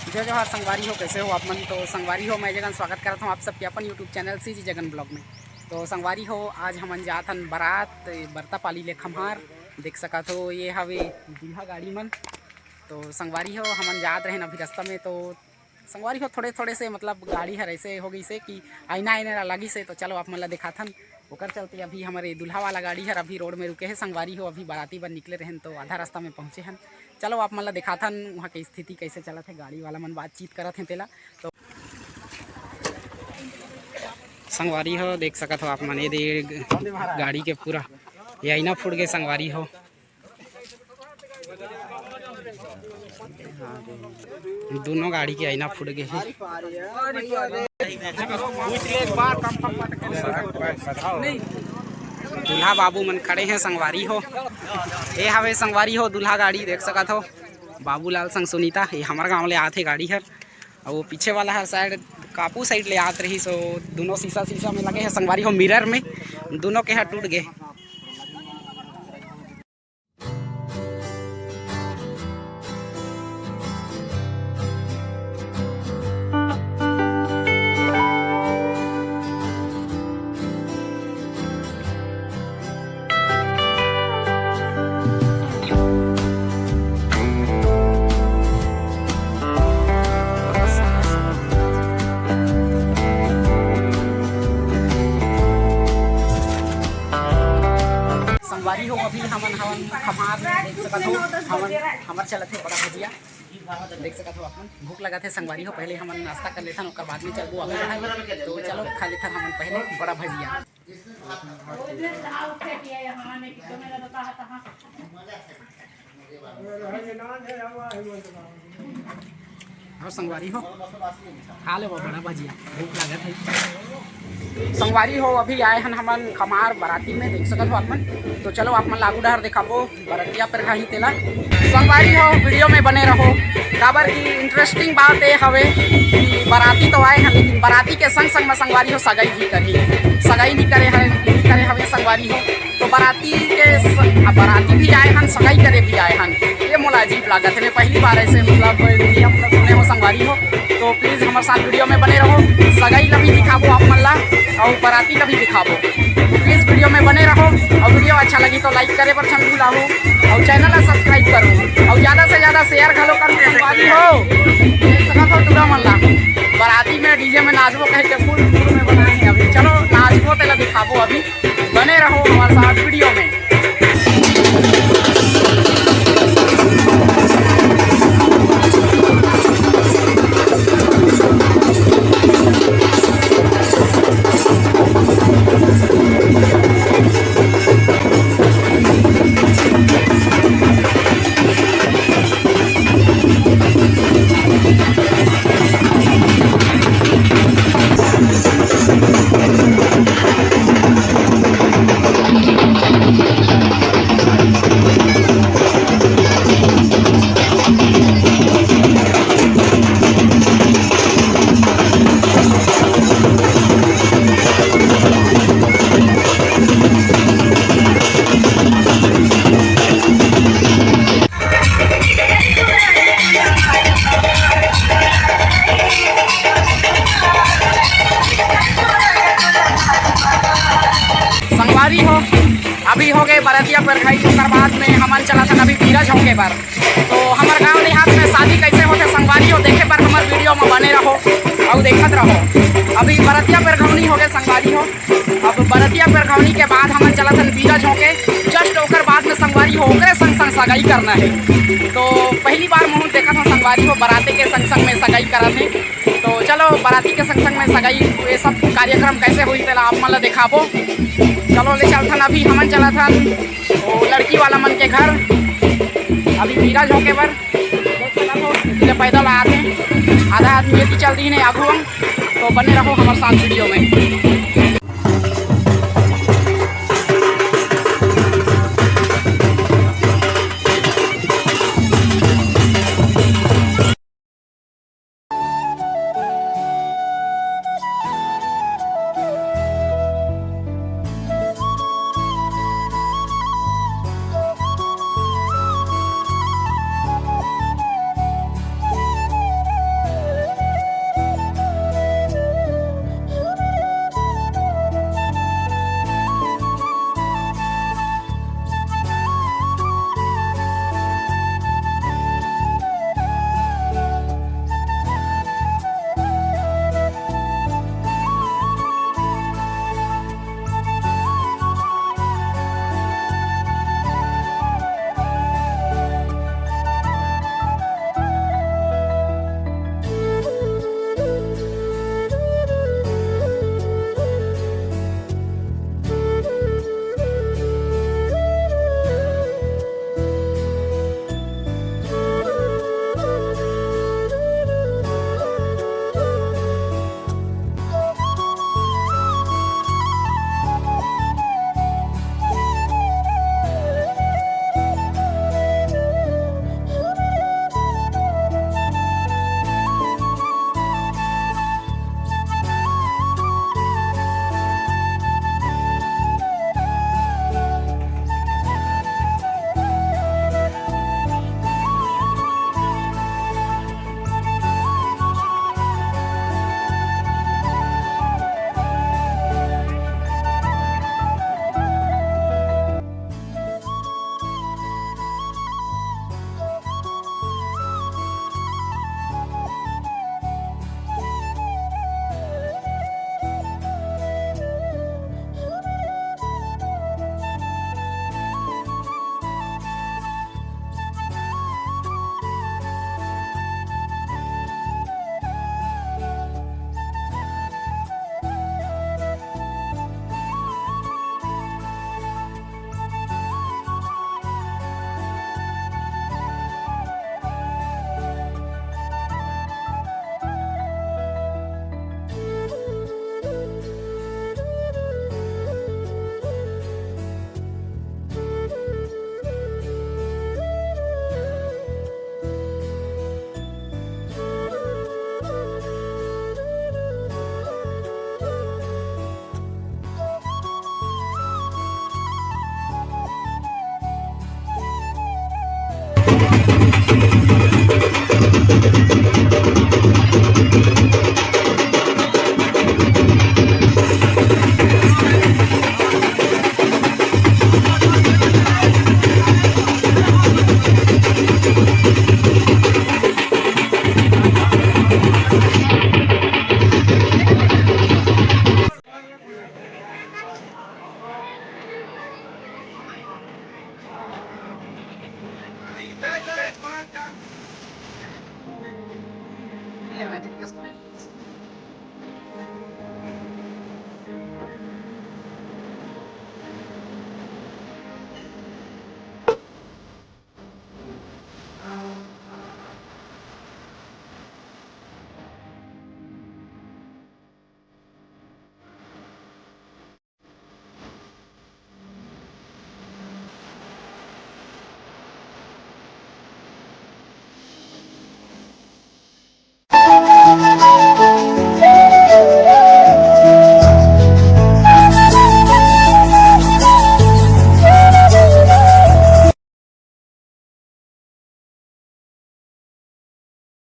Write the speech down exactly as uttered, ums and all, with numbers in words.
जय जोहार संगवारी हो, कैसे हो आप मन? तो संगवारी हो, मैं जगन स्वागत करत हूँ आप सबके अपन YouTube channel CG Jagan blog में। तो संगवारी हो, आज हमन जात हन बारात बरतापाली ले खम्हार। देख सकत हो, ये हवे दूल्हा गाड़ी मन। तो संगवारी हो, हमन जात रहेन अभी रास्ता में, तो संगवारी हो, थोड़े थोड़े से मतलब गाड़ी हर ऐसे हो गई से कि आईना आईना लगी से। तो चलो आप मन ला दिखाथन। ओकर चलते अभी हमारे दूल्हा वाला गाड़ी हर अभी रोड में रुके है संगवारी हो। अभी बाराती बर निकले रहन तो आधा रास्ता में पहुँचे हन। चलो आप मन ला दिखाथन वहाँ के स्थिति कैसे चलत है, गाड़ी वाला मन बातचीत करत हैं तेला। तो संगवारी हो, देख सकत हो आप मन, ये दे गाड़ी के पूरा ये आईना फूट गए संगवारी हो। दोनों गाड़ी के आईना फूट गए है। दूल्हा बाबू मन खड़े हैं संगवारी हो। ये हवे संगवारी हो दूल्हा गाड़ी, देख सकत हो बाबूलाल संग सुनीता। ये हमर गांव ले आत हे गाड़ी हर, और वो पीछे वाला हर शायद कापू साइड ले आत रही। सो दोनों शीशा शीशा में लगे हैं संगवारी हो, मिरर में दोनों के हर टूट गए। संगवारी हो, अभी हमन हवन खम्हार, देख सकत हो, हमन, हमर चलत हे बड़ा भजिया। देख सकत हो आप मन, भूख लगत हे संगवारी हो, पहले हमन नाश्ता कर लेथन, ओकर बाद में चलबो अगला। तो चलो खा लेथन हमन पहले बड़ा भजिया। और संगवारी हो, खा ले वो बड़ा भजिया, भूख लागत है। संगवारी हो, अभी आए हन हमन खमार बाराती में, देख सकत हो आप मन। तो चलो आप मन ला आगू डहर दिखाबो बरतिया पर खाही तेला। संगवारी हो, वीडियो में बने रहो, काबर की इंटरेस्टिंग बात ये हवे कि बाराती तो आए हन, लेकिन बाराती के संग संग में संगवारी हो सगाई भी करही। सगाई नहीं करे हवे, नहीं करे हवे संगवारी हो। तो बाराती के स-, आ, बाराती भी आए हन, सगाई करे भी आए हन। ये मोला अजीब लागत है, मैं पहली बार ऐसे मतलब ये मतलब सुने हो संगवारी हो। तो प्लीज हमारे साथ वीडियो में बने रहो, सगाई ला भी दिखाबो आप मन ला और बाराती ला भी दिखाबो। प्लीज वीडियो में बने रहो और वीडियो अच्छा लगी तो लाइक करे बर झन भूलाहू और चैनल ला सब्सक्राइब करो और ज्यादा से ज्यादा शेयर घलो करो संगवारी हो। देख सकत हो टूरा मन ला बाराती में डीजे में नाचबो कह के फुल मूड में बनाए हैं। अभी चलो नाचबो तेला दिखाबो अभी। बने रहो हमारे साथ वीडियो में। संगवारी हो, अभी हो गए बरतिया परघाई, ओकर बाद में हमन चलत हन अभी बीरा झोंके बर। तो हमर गांव देहात में शादी कैसे होथे संगवारी हो, देखे बर हमर वीडियो में बने रहो और देखत रहो। अभी बरतिया परघौनी हो गए संगवारी हो, अब बरतिया परघौनी के बाद हमन चलत हन बीरा झोंके। जस्ट ओकर बाद में संगवारी हो ओकरे संग संग सगाई करना है। तो पहली बार मुहूर्त देखत हूँ संगवारी हो बराते के संग संग में सगाई करत है। तो चलो बराती के संग संग में सगाई ये सब कार्यक्रम कैसे होई तेला आप मन ला दिखाबो। चलो ले चलथन, अभी हमन चलत हन वो लड़की वाला मन के घर, अभी बीरा झोंके बर। देख सकत हो, ये पैदल आते हैं, आधा आदमी ये चल रही है आगू हम। तो बने रहो हमारे साथ वीडियो में।